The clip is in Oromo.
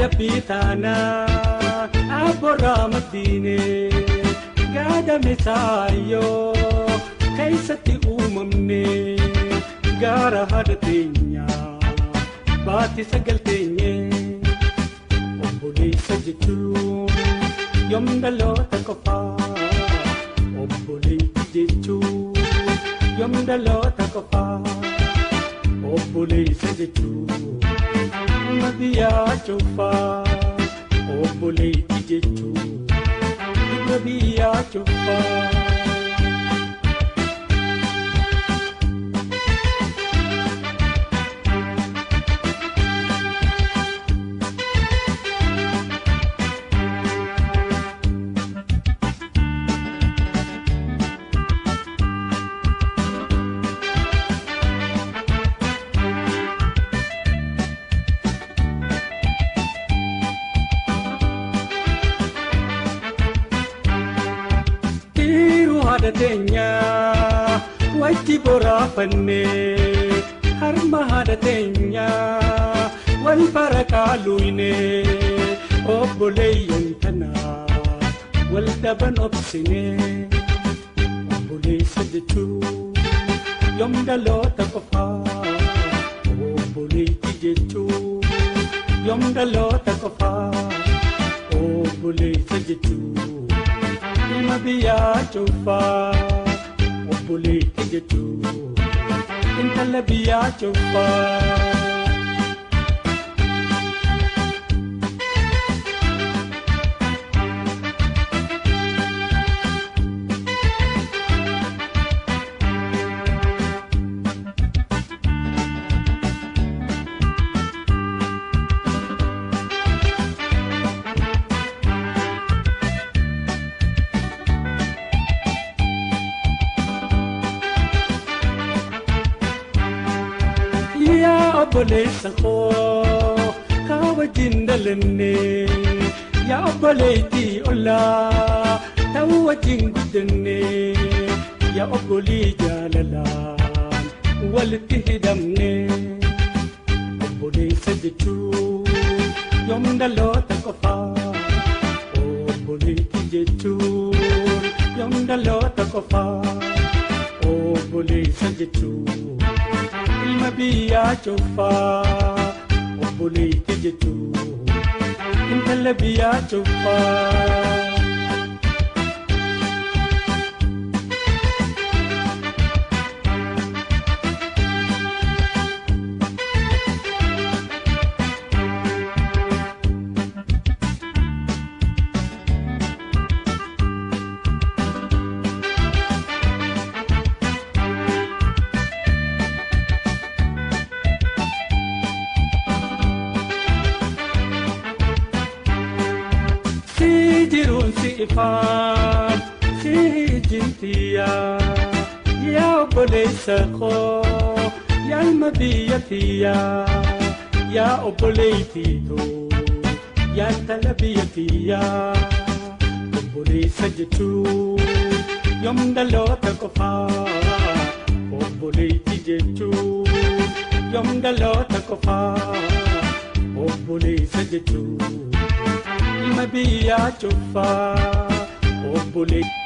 Rabbii taanaa abboorraa maddiine gaadame saayyoo keessatti uumamne gaara haadha teenyaa baatti sagal teenye obboleessa jechuun yoom dhaloota qofaa obboleetti jechuun yoom dhaloota qofaa obboleessa jechuun. Biyyaa cufaa obboleetti jechuun dubra biyyaa cufaa. Teenyaa wajji boraafannee harma haadha teenyaa wal farakaa luynee obboleeyyan tanaa wal dhaban obsinee obboleessa jechuun yoom dhaloota qofaa obboleetti jechuun yoom dhaloota qofaa obboleessa jechuun. Ilma biyyaa cufaa obboleetti jechuun intala biyyaa cufaa. Obboleessa koo kaa wajjin dhalanne yaa obboleettii ollaa ta'uu wajjin guddanne yaa obbolii jaalalaan walitti hidhamne obboleessa jechuun yoom dhaloota qofaa obboleettii jechuun yoom dhaloota qofaa obboleessa jechuun. Ilma biyyaa cufaa obboleetti jechuun intala biyyaa cufaa. Ifaan si jintiyaa yaa obboleessa koo yaa ilma biyya tiyyaa yaa obboleettii too yaa intala biyya tiyyaa obboleessa jechuun yoom dhaloota qofaa obboleettii jechuun yoom dhaloota qofaa obboleessa jechuun. Ilma biyyaa cufaa obboleetti.